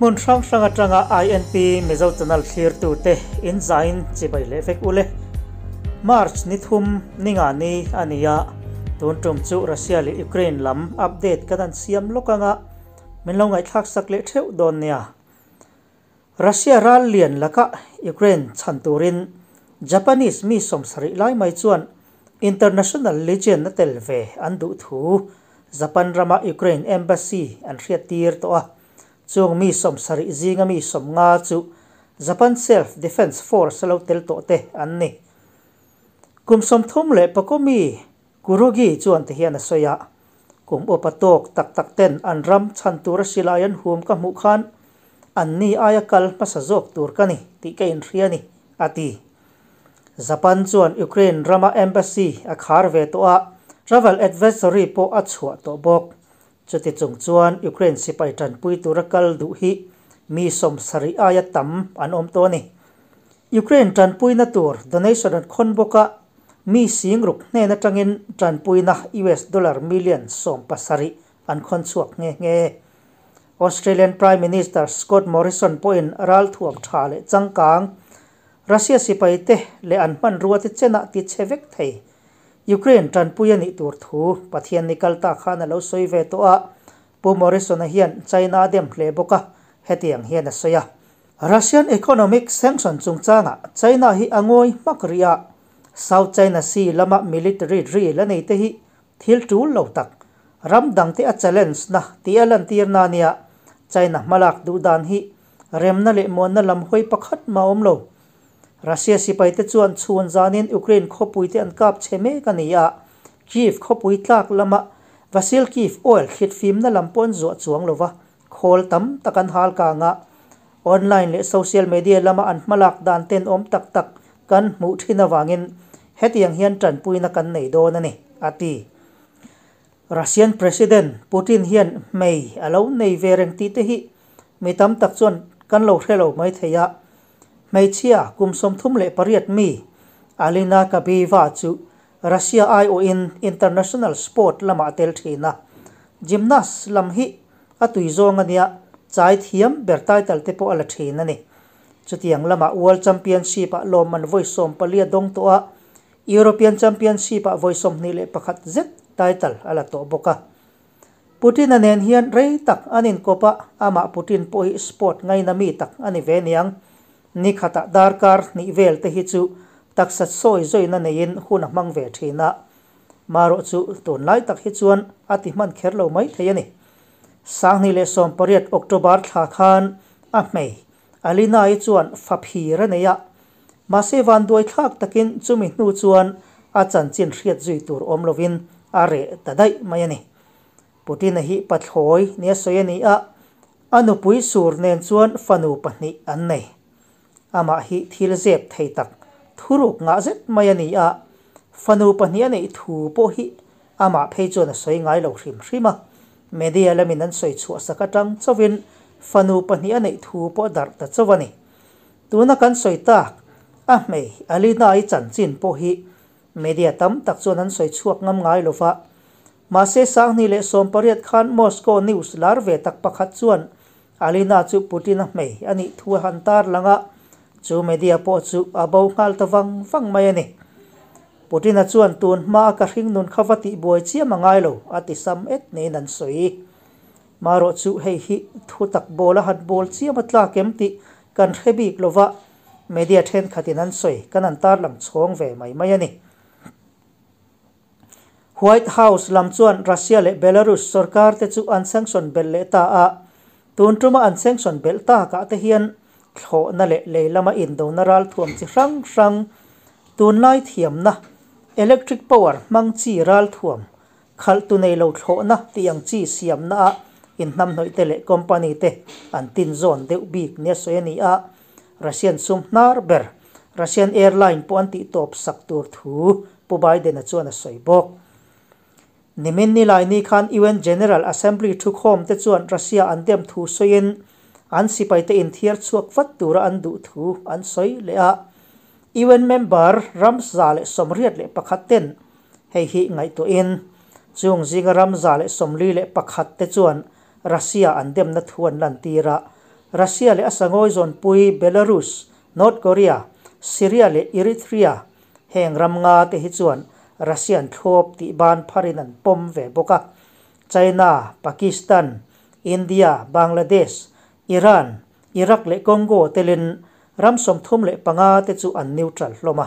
Hmun hrang hrang atanga INP Mizo Channel thlirtute in zain chibai leh vek ule. March ni thum ninga ni a ni a, tun tum chu Russia leh Ukraine lam update kan an siam lawk anga min lo ngaihthlak sak leh theuh dawn nia. Russia ral lian laka Ukraine chhan turin Japanese mi 70 lai mai chuan International Legion a tel ve an duh thu Japan rama Ukraine Embassy an hriat tir tawh a. Chung mi 70 zinga mi 50 chu Japan Self Defense Force lo tel tawh te an ni. Kum 34 mi Kurogi chuan te hian a sawi a. Kum upa tawk tak tak ten an ram chhan tura silai an hum ka hmuh khan an ni aia kal hmasa zawk tur ka ni tih ka inhria ni a ti. Japan chuan Ukraine rama embassy a khar ve tawh a, travel advisory pawh a chhuah tawh bawk. Chuti chung chuan Ukraine sipai tanpui tura kal duh hi mi 70 aia tam an awm tawh a ni. Ukraine tanpuina tur donation an khawn bawk a, mi 60,000 hnen atangin tanpuina US dollar million 17 an khawn chhuak nghe nghe. Australian Prime Minister Scott Morrison pawhin ral thuam tha leh changkang Russia sipai te leh an hman rua te chenah ti che vek thei. Ukraine tanpui a nih tur thu Pathian ni kal ta khan a lo sawi ve tawh a, Pu Morrison a hian China dem hle bawk a, hetiang hian a sawi a. Russian economic sanction chungchangah China hi a ngawi hmak rih a, South China Sea lama military drill a nei te hi thil tul lo tak ram dang te a challenge na ti a lan tir na nia. China hmalak duh dan hi remna leh muanna lam hawi pakhat ma awm lo. Russia sipai te chuan chhun zanin Ukraine khawpui te an kap che mek a ni a, Kyiv khawpui tlak lama Vasylkiv oil thlit fimna lam pawn zuah chuang lova khawl tam tak an hal kanga. Online leh social media lama an hmalak dan ten awm tak tak kan hmuh thin awangin hetiang hian tanpuina kan nei dawn a ni a ti. Russian President Putin hian hmei a lo nei ve reng tih te hi mi tam tak chuan kan lo hre lo mai thei a. Hmeichhia kum 38 mi Alina Kabaeva chu Russia aiawhin international sport lama tel thin a. Gymnast lam hi a tui zawng a nia, chai thiam ber title te pawh a la thin a ni. Chutiang lama World Championship ah lawmman vawi 14 dawng tawh a, European Championship ah vawi 21 zet title a la tawh bawk a. Putin a nen hian rei tak an inkawp a, amah Putin pawh hi sport ngaina mi tak a ni ve niang. Ni khata darkar hnih vel te hi chu taksa sawi zawina neiin hun a hmang ve thin a. Marawh chu tun lai tak hi chuan a ti hman kher lo mai thei a ni. 2018 October thla khan a hmei Alina hi chuan faphir a nei a. Mahse van duai thlak takin chumi hnu chuan a chanchin hriat zui tur awm lovin a reh ta daih mai a ni. Putin a hi pathlawi nia sawi a ni a, a nupui sur nen chuan fanu 2 an nei. Amah hi thil zep thei tak thuruk ngah zet mai a ni a, fanu 2 a nei thu pawh hi amah phei chuan a sawi ngai lo hrim hrim a. Media lamin an sawi chhuah sak atang chawin fanu 2 a nei thu pawh dar ta chaw a ni. Tuna kan sawi tak a hmei Alina i chanchin pawh hi media tam tak chuan an sawi chhuak ngam ngai lova. Mahse 2018 khan Moscow News lar ve tak pakhat chuan Alina chu Putin a hmei a nih thu a han tar langa, chu media pawh chu a bo nghal ta vang vang mai a ni. Putin a chuan tun hma ka hring nun kha va tih buai chiam a ngai lo a ti sam et niin an sawi. Marawh chu hei hi thu tak ball a han ball chiam a tlak em tih kan hre bik lova, media thenkhatin an sawi kan an tar lang chhawng ve mai mai a ni. White House lam chuan Russia leh Belarus sarkar te chu an sanction bel leh ta a, tun tuma an sanction bel ta ka te hian thlawhna leh leilama indona ral thuam chi hrang hrang tunlai thiamna electric power hmang chi ral thuam khalh tu nei lo thlawhna tiang chi siamna a inhnam hnawih te leh company te an tin zawn deuh bik nia sawi a ni a. Russian sum hnar ber Russian airline pawh an tih tawp sak tur thu Pu Biden a chuan a sawi bawk. Nimin ni lai ni khan UN General Assembly thu khawm te chuan Russia an dem thu sawiin an sipai te inthiar chhuak vat tura an duh thu an sawi leh a. UN member ram 181 ten hei hi ngaihtuahin chung zinga ram 141 te chuan Russia an demna thu an lan tir a. Russia leh a sangawi zawnpui Belarus, North Korea, Syria leh Eritrea heng ram nga te hi chuan Russia an thlawp tih ban pharin an pawm ve bawk a. China, Pakistan, India, Bangladesh, Iran, Iraq leh Congo telin ram 35 te chu an neutral hlawm a.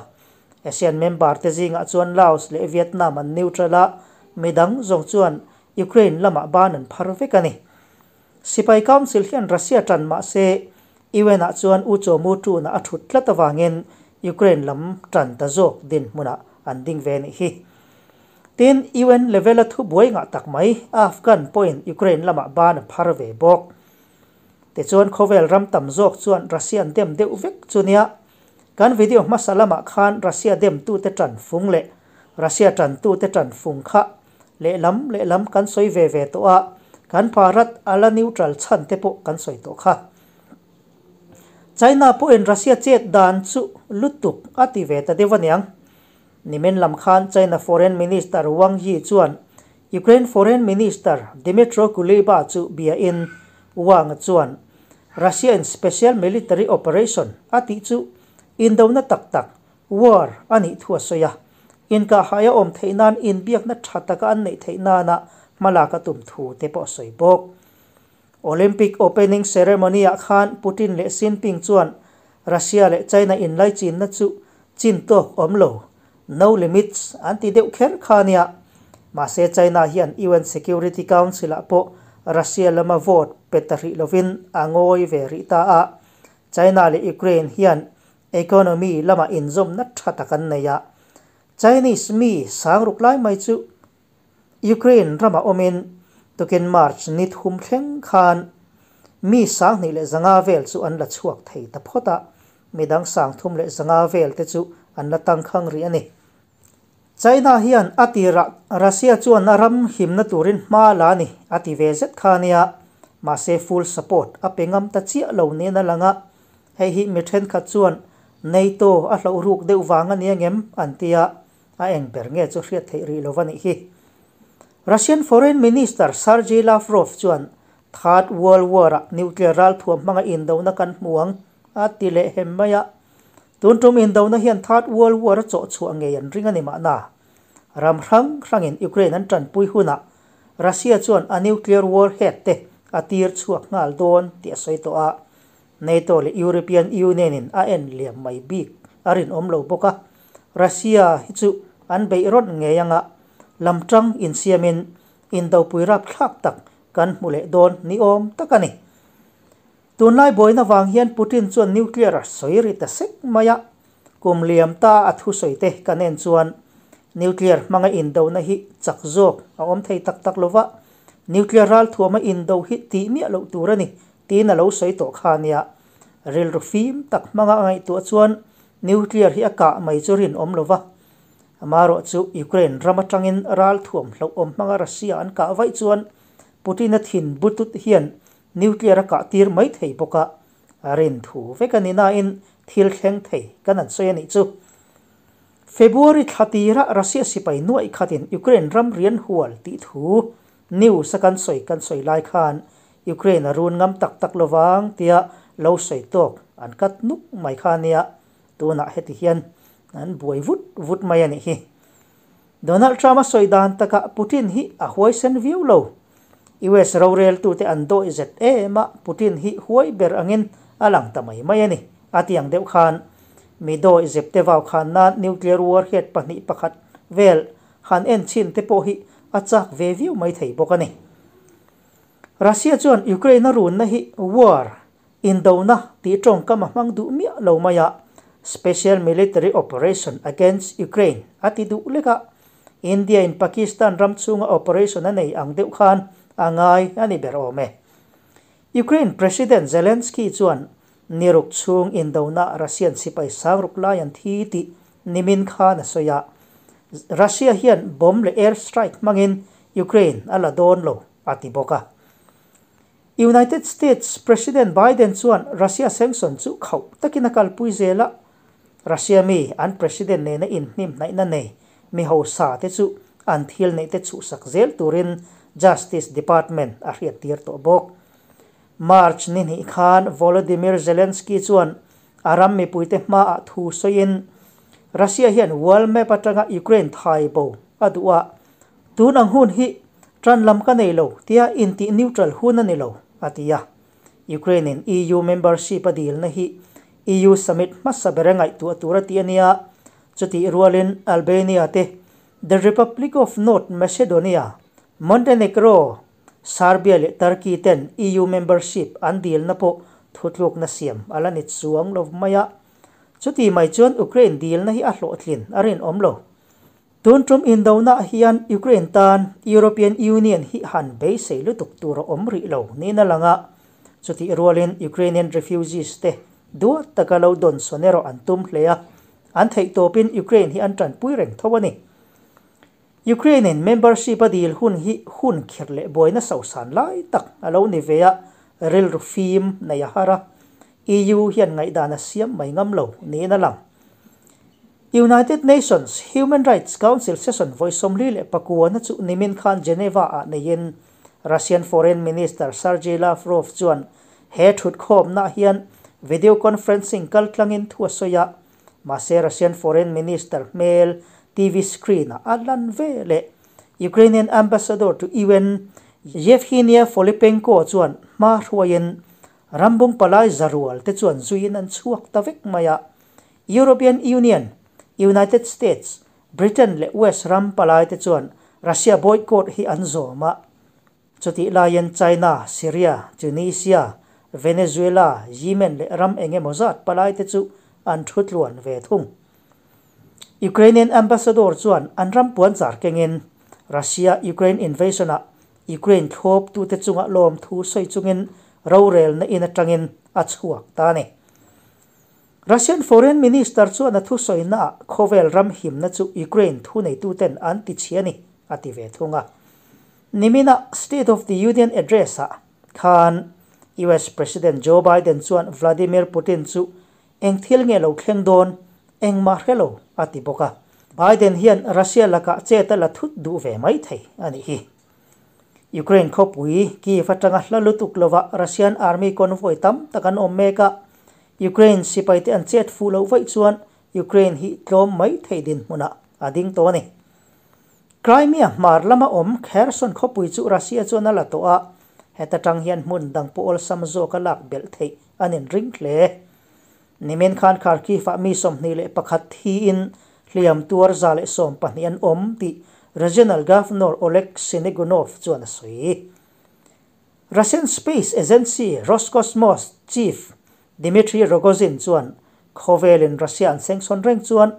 ASEAN member te zingah chuan Laos leh Vietnam an neutral a, midang zawng chuan Ukraine lamah ban an phar vek a ni. Sipai Council hian Russia tan mah se UN-ah chuan U Chaw Mu Tun-a a thut tlat avangin Ukraine lam tan ta zawk dinhmunah an ding ve nih hi. Tin, UN level-a thu buai ngah tak mai Afghan pawhin Ukraine lamah ban a phar ve bawk. Tichuan khawvel ram tam zawk chuan Russia an dem deuh vek chu nia. Kan video hmasa lamah khan Russia demtute tan fung leh Russia tantute tan fung kha lehlam lehlam kan sawi ve ve tawh a, kan Bharat a la neutral chhan te pawh kan sawi tawh kha. China pawhin Russia chet dan chu lutuk a ti ve ta deuh aniang. Nimin lam khan China Foreign Minister Wang Yi chuan Ukraine Foreign Minister Dmytro Kuleba chu biain Wang chuan Russia in special military operation a tih chu indona tak tak, war, a nih thu a sawi a. Inkahhai a awm theih nan inbiakna tha taka an neih theih nana hmalak a tum thu te pawh a sawi bawk. Olympic opening ceremony-ah khan Putin leh Xi Jinping chuan Russia leh China inlaichinna chu chin tawk awm lo, no limits, an ti deuh kher kha a nia. Mahse China hian UN Security Council-ah pawh Russia lama vote pe ta rih lovin a ngawi ve rih ta a. China leh Ukraine hian economy lamah inzawmna tha tak an nei a. Chinese mi sangruk lai mai chu Ukraine ramah awmin tukin March ni thum thleng khan mi 2100 vel chu an la chhuak thei ta phawt a, midang 3100 vel te chu an la tangkhang rih a ni. China hian a tirah Russia chuan a ram himna turin hma la a ni a ti ve zet kha a nia, mahse full support a pe ngam ta chiah lo niin a lang a, hei hi mi thenkhat chuan NATO a hloh ruk deuh vang a nia ngem an ti a, a eng ber nge chu hriat theih rih lo a nih hi. Russian Foreign Minister Sergei Lavrov chuan Third World War-ah nuclear ralthuam hmanga indona kan hmu ang a ti leh hem mai a. Tun tum indona hian Third World War a chawh chhuah ngei an ring a ni mahna. Ram hrang hrangin Ukraine an tanpui hunah Russia chuan a nuclear warhead te a tir chhuak nghal dawn tih a sawi tawh a. NATO leh European Union-in a en liam mai bik a rinawm lo bawk a. Russia hi chu an beih rawt ngei anga lamtang insiamin indopui rapthlak tak kan hmu leh dawn ni awm tak a ni. Tunlai buaina vang hian Putin chuan nuclear a sawi ri ta sek mai a, kum liam ta a thusawi te kan en chuan nuclear hmanga indona hi chak zawk a awm thei tak tak lova, nuclear ralthuama indo hi tih miah loh tur a ni tiin a lo sawi tawh kha a nia. Rilru fim tak hmanga a ngaihtuah chuan nuclear hi a kah mai chu rinawm lova, amarawh chu Ukraine ram atangin ralthuam hlauhawm hmanga Russia an kah vaih chuan Putin-a thin butut hian nuclear a kah tir mai thei bawk a, a rin thu vek a ni nain thil thleng thei kan an sawi a nih chu. February thla tirah Russia sipai nuaih khatin Ukraine ram rian hual tih thu news a kan sawi kan sawi lai khan Ukraine a run ngam tak tak lovang tia lo sawi tawk an kat nuk mai kha nia, tunah heti hian an buai vut vut mai a nih hi. Donald Trump a sawi dan takah Putin hi a huaisen viau lo. US roreltute an dawih zet em a, Putin hi huai ber angin a lang ta mai mai a ni. A ti ang deuh khan mi dawih zep te vau khan nan nuclear warhead pahnih pakhat vel han en chhin te pawh hi a chak ve viau mai thei bawk a ni. Russia chuan Ukraine a runna hi war, indona, tih tawngkam a hmang duh miah lo mai a, Special Military Operation against Ukraine a ti duh lek a, India in Pakistan ram chhunga operation a nei ang deuh khan a ngai a ni ber awm e. Ukraine President Zelensky chuan niruk chhung indona Russian sipai sangruk lai an thi tih nimin khan a sawi a, Russia hian bomb leh air strike hmangin Ukraine a la dawn lo a ti bawk a. United States President Biden chuan Russia sanction chu khauh takin a kalpui zel a, Russia mi an President nena inhnim hnaihna nei mi hausa te chu an thil neih te chhuhsak zel turin Justice Department a hriattir tawh bawk. March ni hnih khan Volodymyr Zelensky chuan a ram mipuite hmaah thu sawiin, Russia hian world map atanga Ukraine thai bo a duh a, tun ang hun hi tan lam ka nei lo tia intih neutral hun a ni lo, a ti a. Ukraine in EU membership a dilna hi EU summit hmasa ber a ngaihtuah tur a ti a nia. Chutih rualin Albania te, The Republic of North Macedonia, Montenegro, Serbia leh Turkey ten EU membership an dilna pawh thutlukna siam a la ni chuang lo mai a. Chuti mai chuan Ukraine dilna hi a hlawhtlin a rinawm lo. Tun tum indona hian Ukraine tan European Union hi han beisei lutuk tur a awm rih lo niin a lang a. Chutih rualin Ukrainian refugees te duat taka lo dawnsawn erawh an tum hle a, an theihtawpin Ukraine hi an tanpui reng tho a ni. Ukraine in membership a dil hun hi hun khirh leh buaina sosan lai tak a lo ni ve a, rilru fim nei a har a, EU hian ngaihdan a siam mai ngam lo niin a lang. United Nations Human Rights Council session vawi 44 na chu nimin khan Geneva ah neiin Russian Foreign Minister Sergei Lavrov chuan he thutkhawmna hian video conferencing kaltlangin thu a sawi a, mahse Russian Foreign Minister hmel TV screen ah a lan ve leh. Ukrainian Ambassador to UN Yevhenia Folipenko chuan hma hruaiin rambung palai zarual te chuan zuiin an chhuak ta vek mai a. European Union, United States, Britain leh West ram palai te chuan Russia boycott hi an zawm a. Chutih laiin China, Syria, Tunisia, Venezuela, Yemen leh ram engemaw zat palai te chu an thu tluan ve thung. Ukrainian Ambassador chuan an ram puan zar kengin Russia Ukraine invasion ah Ukraine thlawp tu te chunga lawm thu sawi chungin rorel na in atangin a chhuak ta ni. Russian Foreign Minister chuan a thu sawina ah khawvel ram himna chu Ukraine thu neitu ten an ti chhia ni a ti ve thung a. Nimina State of the Union address ah khan US President Joe Biden chuan Vladimir Putin chu eng thil nge lo thleng dawn engmah hrelo a ti bawk a. Biden hian Russia lakah chet a la thut duh ve mai thei a nih hi. Ukraine khawpui Kyiv atanga hla lutuk lova Russian army convoy tam tak an awm mek a. Ukraine sipai te an chet fu lo vaih chuan Ukraine hi tlawm mai thei din hmunah a ding tawh a ni. Crimea hmar lama awm Kherson khawpui chu Russia chuan a la tawh a, heta tang hian hmun dang pawh awlsam zawk a lak belh theih an inring hle. Nimin khan Kharkiv ah mi 21 thiin hliam tuar 112 an awm tih Regional Governor Oleg Sinegunov chuan a sawi. Russian Space Agency Roscosmos Chief Dmitry Rogozin chuan khawvelin Russia an sengsawn reng chuan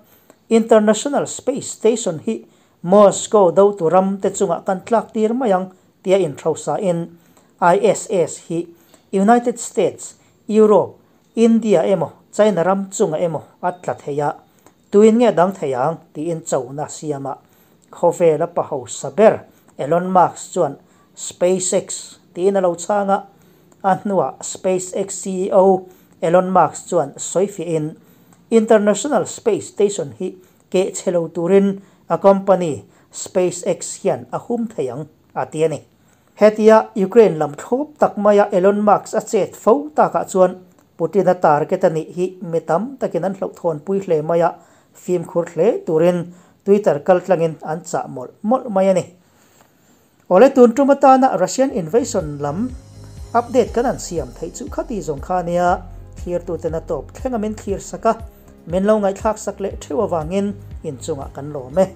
International Space Station hi Moscow do tu ram te chunga kan tlak tir mai ang tia inhrosa in ISS hi United States, Europe, India emaw China ram chunga emaw a tla theia tuin nge dang theiang tiin chona siama khawvela pa ho saber Elon Musk chuan SpaceX tiin a lo changa a hnuah SpaceX CEO Elon Musk chuan sawifi in International Space Station hi ke chhelo turin a company SpaceX hian a hum theiang a ti ani. Hetia Ukraine lam thlawp tak maia Elon Musk a chet fo takah chuan Putin a target ani hi mitam takin an hloh thawn pui hle maia fim khur hle turin Twitter kaltlangin an chah mawlh mawlh mai ani. Ole tun tum atana Russian invasion lam update kan an siam thei chu khati zawng khania thlir tu ten a tawp thlenga min thlir saka min lo ngaihthlak sak leh theuh awangin inchungah kan lawm e.